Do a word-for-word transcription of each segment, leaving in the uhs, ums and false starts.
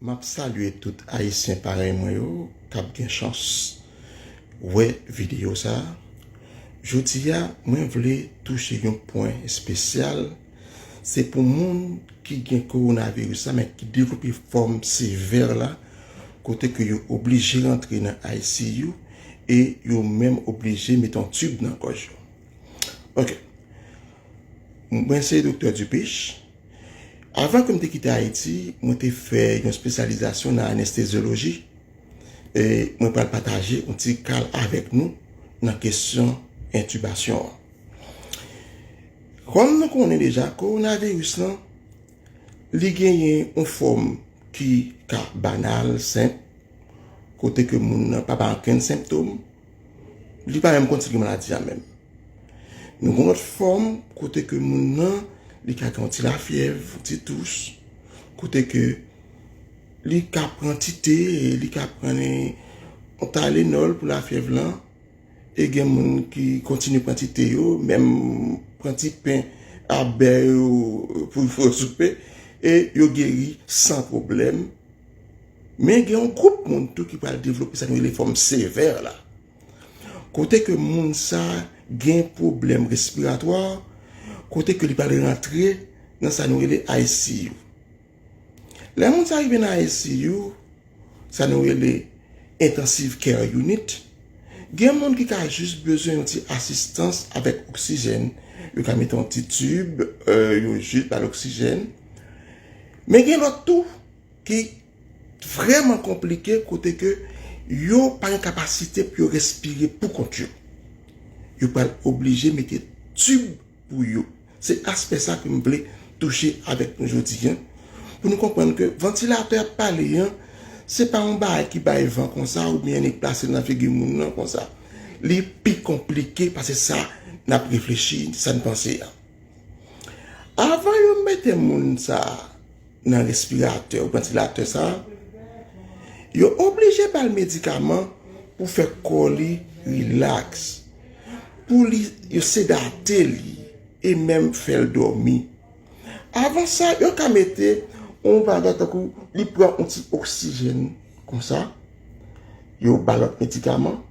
M ap salye tout Ayisyen parèy mwen yo k ap gen chans wè videyo sa a. Jodi a, mwen vle touche yon pwen espesyal. Se pou moun ki gen kowonaviris la, men ki devlope fòm sevè la, kote ke yo oblije rantre nan I C U e yo menm oblije mete yon tib nan gòj yo. Ok. Mwen se Doktè Dupiche. Avan ke m te kite Ayiti, mwen te fè yon espesyalizasyon nan anestezyoloji. E mwen pral pataje yon ti kal avèk nou nan kesyon entibasyon an. Kòm nou konnen deja, kowonaviris lan, li genyen yon fòm ki ka banal, senp, kote ke moun nan pa bay okenn senptòm, li pa menm konn si l gen maladi a menm. Nou gen lòt fòm kote ke moun nan, li ka gen yon ti lafyèv, yon ti tous, kote ke li ka pran ti te, li ka pran yon Tylenol pou lafyèv lan, e gen moun ki kontinye pran ti te yo, menm pran ti pen a bè yo pou yo fè soupe, e yo geri san pwoblèm. Men gen yon gwoup moun tou ki pral devlope sa nou rele fòm sevè la. Kote ke moun sa gen pwoblèm respiratwa, kote ke li pral rantre nan sa nou rele I C U. Lè moun sa rive nan I C U, sa nou rele Intensive Care Unit, gen moun ki ka jis bezwen yon ti asistans avèk oksijèn, yo ka mete yon ti tib, euh, yo jis ba l oksijèn. Men gen lòt tou ki vrèman konplike kote ke yo pa gen kapasite pou yo respire pou kont yo. Yo pral oblije mete tib pou yo. Se aspè sa ke m vle touche avèk nou jodi a, pou nou konprann ke vantilatè ap pale an, se pa yon bagay ki bay van konsa oubyen li plase nan figi moun nan konsa. Li pi konplike pase sa n ap reflechi, sa n panse a. Avan yo mete moun sa a nan respiratè ou vantilatè sa a, yo oblije ba l medikaman pou fè kò li rilaks, pou li, yo sedate li e menm fè l dòmi. Avan sa, yo ka mete yon bagay tankou li pran yon ti oksijèn konsa, yo ba lòt medikaman,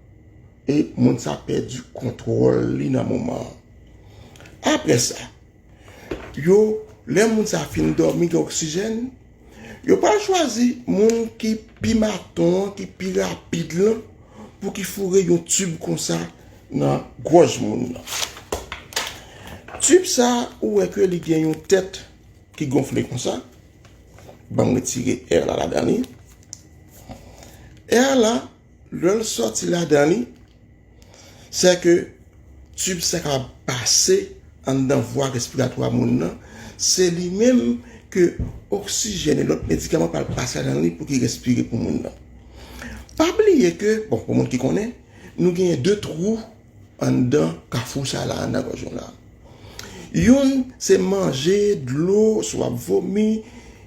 e moun sa pèdi kontwòl li nan moman an. Apre sa, yo, lè moun sa fin dòmi gen oksijèn, yo pral chwazi moun ki pi maton an, ki pi rapid lan, pou ki foure yon tib konsa nan gòj moun nan. Tib sa, ou wè ke li gen yon tèt ki gonfle konsa. Ban m retire è la ladan li. È la, lè l sòti ladan li, se ke tib sa ka pase anndan vwa respiratwa moun nan, se li menm ke oksijèn e lòt medikaman pral pase ladan li pou ki respire pou moun nan. Pa bliye ke, bon, pou moun ki konnen, nou genyen de twou anndan kafou sa la, anndan gòj nou la. Youn, se manje, dlo, si w ap vomi,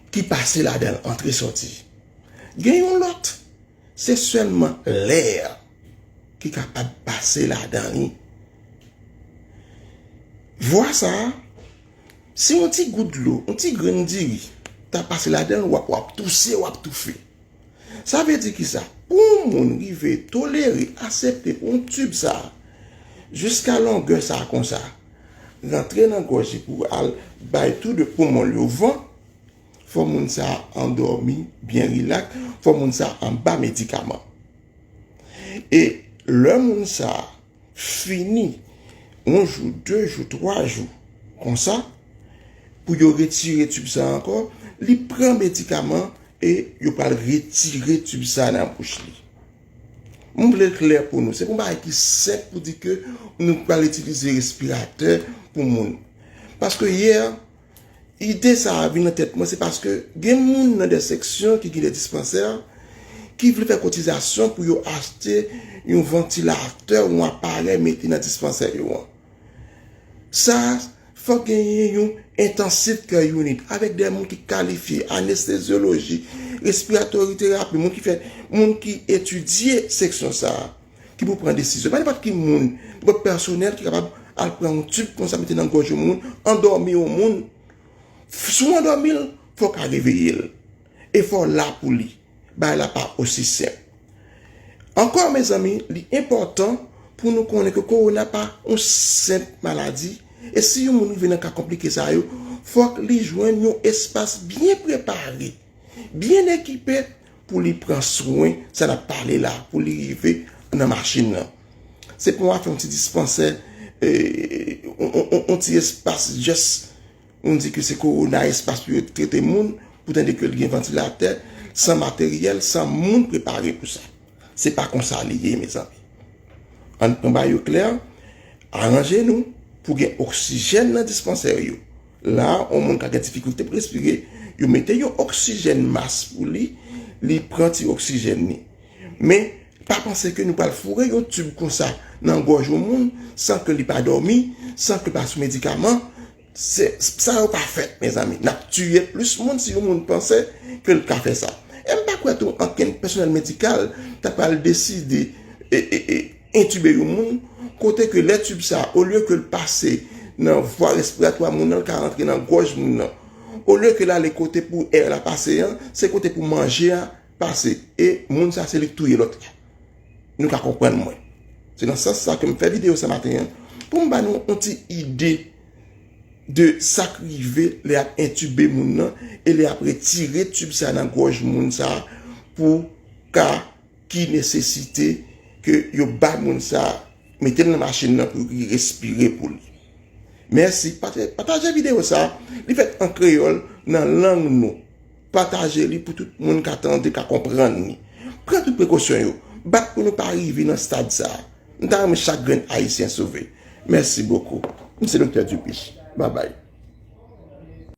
ki pase ladan l, antre sòti. Gen yon lòt, se sèlman lè ki kapab pase ladan li. Vwa sa a, si yon ti gout dlo, yon ti grenn diri ta pase ladan l, w ap, w ap touse, w ap toufe. Sa vle di kisa? Pou yon moun rive tolere, aksepte pou yon tib sa a, jiska longè sa a konsa, rantre nan gòj li pou al bay tou de poumon l yo van, fò moun sa a andòmi, byen rilaks, fò moun sa a anba medikaman. E lè moun sa a fini, yon jou, de jou, twa jou, konsa, pou yo retire tib sa a ankò, li pran medikaman e yo pral retire tib sa a nan bouch li. M vle l klè pou nou. Se pou yon bagay ki senp pou di ke nou pral itilize respiratè pou moun. Paske yè, ide sa a vin nan tèt mwen, se paske gen moun nan de seksyon ki gen de dispansè ki vle fè kotizasyon pou yo achte yon vantilatè, yon aparèy mete nan dispansè yo an. Sa, fòk genyen yon intensive care unit avèk de moun ki kalifye, anestezyoloji, respiratory therapy, moun ki fè, moun ki etidye seksyon sa a, ki pou pran desizyon. Pa nenpòt ki moun, nenpòt pèsonèl ki kapab al pran yon tib konsa mete nan gòj yon moun, andòmi yon moun. Si w andòmi l, fò w ka reveye l. e fò w la pou li. Bagay la pa osi senp. Ankò, mezanmi, li enpòtan pou nou konnen ke kowona pa yon senp maladi, e si yon moun rive nan ka konplike sa yo, fòk li jwenn yon espas byen prepare, byen ekipe pou li pran swen sa n ap pale la, pou li rive nan machin nan. Se pa yon afè yon ti dispansè, eh, yon, yon, yon, yon ti espas, just, nou di ke se kowona espas pou yo trete moun, pou tande ke l gen vantilatè, san materyèl, san moun prepare pou sa. Se pa konsa li ye, mezanmi. Ann pran bagay yo klè, aranje nou pou gen oksijèn nan dispansè yo. La, yon moun ka gen difikilte pou respire, yo mete yon oksijèn mas pou li, li pran ti oksijèn li. Men, pa panse ke nou pral foure yon tib konsa nan gòj yon moun san ke li pa dòmi, san ke li pa sou medikaman. Se, sa yo pa fèt, mezanmi. N ap tiye plis moun si yon moun panse ke l ka fè sa. E m pa kwè tou ankenn pèsonèl medikal ta pral deside e, e, e, entibe yon moun, kote ke lè tib sa, olye ke l pase nan vwa respiratwa moun nan, l ka rantre nan gòj moun nan. Olye ke l ale kote pou è la pase an, se kote pou manje a pase. E moun sa, se li k touye lòt la. Nou ka konprann mwen. Se nan sans sa ke m fè videyo sa maten an, pou m ba nou yon ti ide de sa k rive lè y ap entibe moun nan e lè y ap retire tib sa nan gòj moun sa pou ka ki nesesite ke yo bay moun sa, mete l nan machin nan pou li respire pou li. Mèsi. Pata-, pataje videyo sa. Li fèt an kreyòl, nan lang nou. Pataje li pou tout moun ka tande, ka konprann li. Pran tout prekosyon yo. Bat pou nou pa rive nan stad sa. M ta renmen chak grenn Ayisyen sove. Mèsi bokou. M se Doktè Dupuis. Babay.